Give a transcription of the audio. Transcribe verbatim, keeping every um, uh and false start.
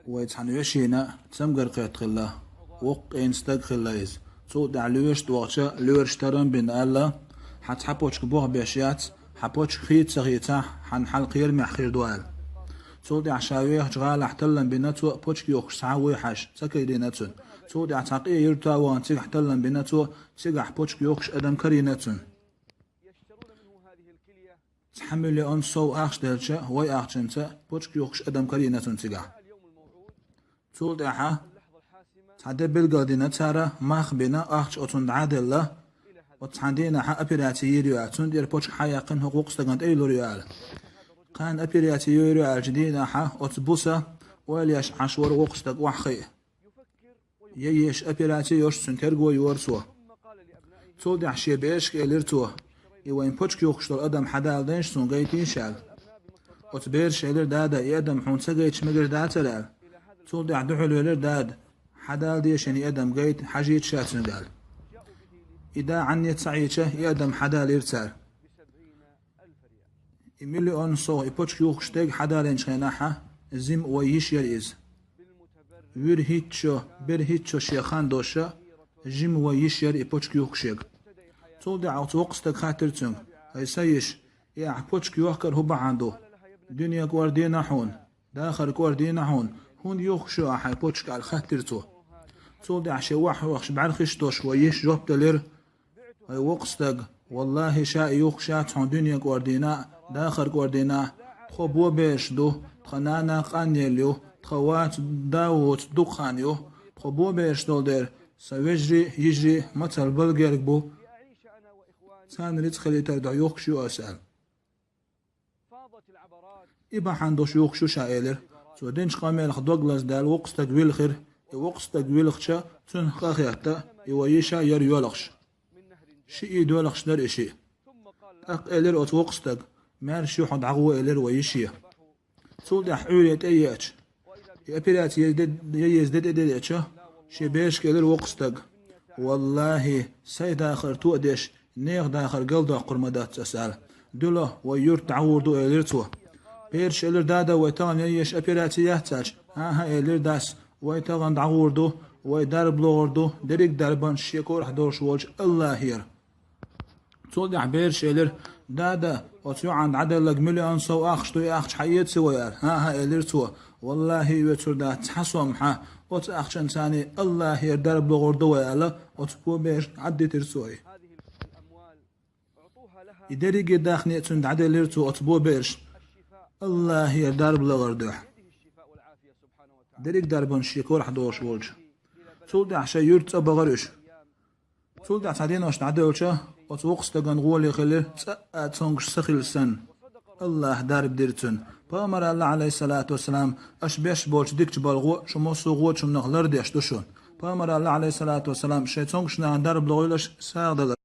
Вай цхьана вешина цамгар кхетта хилла, воккха къена стаг хилла иза. Цул тӀаьхьа лоьраш тӀа вахча, лоьраша тарам бина аьлла: «Хьан цхьа почка бохбеш яц, хьан почка хийца ца хийцахь, хьан хьал кхерамехь хир ду», — аьлла. Цул тӀаьхьа ша вехачу гӀалахь таллам бина цо, почка юхкуш цхьа а вуй хьажа, ца карийна цунна. Цул тӀаьхьа цхьа къе юьрта вахана цигахь таллам бина цо, цигахь почка юхкуш адам карийна цунна. Цхьа миллион сов ахча делча, вай ахчанца почка юхкуш адам карийна цунна цигахь. Цул тӀаьхьа цхьа де билгал дина цара, мах бина, ахча оцунна дӀа а делла, оцу цхьана дийнахьа операци йийр ю аьлла. Цунна тӀера почка хьаяьккхина хӀокху воккха стагана тӀе йиллур ю аьлла. Кхана операци йийр ю аьллачу дийнахьа оцу буса ойла еш Ӏаш вара воккха стаг охьахиъна. Яйеш операци йош цуьнан терго йора цо. Цул тӀаьхьа шен берашка элира цо: «И вайн почка юхкуш долу адам хьан дала дайша суна гайтийша», — аьлла. Оцу бераша элира: «Дада, и адам хьуна ца гайташ мегар дацара», — аьлла. Цул тӀаьхьа дуьхьал велира дада: «Хьан дала дешина и адам гайта, хьажийта ша цуьнга», — аьлла. И да Ӏанне ца Ӏийча, и адам хьан далийра цара. И миллион сов и почка юхкуш дерг хьан далийначу хенахьа, жима вай йиш яра иза. ВуьрхӀитта шо, берхӀитта шо шен хан долуша, жима вай йиш яра и почка юхкуш ерг. Цул тӀаьхьа оцу воккха стага хаттира цуьнга: «ХӀай сан йиша, и ахь почка йохкар хӀун бахьана ду? Дуьне кӀордийна хьуна, дахар кӀордийна хьуна, хӀунда юхкуш ю ахь хьайн почка?» — аьлла хаттира цо. Цул тӀаьхьа шен охьахиъча бӀаьрхиш долуш вай йиша жоп делира: «ХӀай воккха стаг, валлахӀи, ша и юхкуш яц хьуна дуьне кӀордийна а, дахар кӀордийна а. Тхо бобераш ду, тхан нана къанъелла ю, тхан вац да вуц дукха хан ю. Тхо бобераш долу дела, сан вежарий а, йижарий а мацалла бала герга бу. Царна рицкъ хилийтар дуьхьа юхкуш ю аса», — аьлла. «И бахьана долуш юхкуш ю ша», — элира. Цо динчу къамелах дог лаздаьлла воккха стаг вилхира. И воккха стаг вилхича, цуьнан къа хетта, и вай йиша яра йоьлхуш. Шиъ йоьлхуш дара и шиъ. ТӀаккха элира оцу воккха стага: «Маьрша ю хьо, дӀагӀо», — элира вай йише. Цул тӀаьхьа Ӏуьйре тӀе еача, и операци еза де, я еза де тӀе деача, шен берашка элира воккха стага: «ВаллахӀи, сайн дахар тоъадеш, нехан дахар галдоккхур ма дац аса», — аьлла. «Дуьла, вай юьрта дӀагӀур ду», — элира цо. Бераша элира: «Дада, вай тахана яйеш операци яц?» — аьлча: «ХӀан-хӀа», — элира дас, — «вай тахана дӀагӀур ду, вай дарба лохур ду, дерриг дарбанаш шен корахь долуш волчу АллахӀера». Цул тӀаьхьа бераша элира: «Дада, оцу йоӀана дӀаделларг миллион сов ахча ду, и ахча хьаэций вай?» — аьлла. «ХӀан-хӀа», — элира цо. «ВаллахӀи, оьцур дац цхьа сом хьан, оцу ахчанца АллахӀера дарба лохур ду вай», — аьлла, оцу боберашна Ӏаддитира цо и. И дерриге а дахне а цуьнга дӀаделлира цо оцу боберашна, АллахӀера дарба лахар дуьхьа. Дерриг дарбанаш шен корахь долуш волчу. Цул тӀаьхьа шайн юьрта цӀа бахара уьш. Цул тӀаьхьа цхьа денош дӀадевлча, оцу воккха стагана гӀоле хилира цӀа а цомгуш ца хилла санна. АллахӀа дарба дира цуьнан. Пайхамара аьлла, Ӏалайхиссалату вассалам: «Аша беш болчу дикачу балхо шу массо а гӀочунах лардеш ду шуна». Пайхамара аьлла, Ӏалайхиссалату вассалам: «Шайн цомгуш нахана дарба лохийла аша сагӀа дала».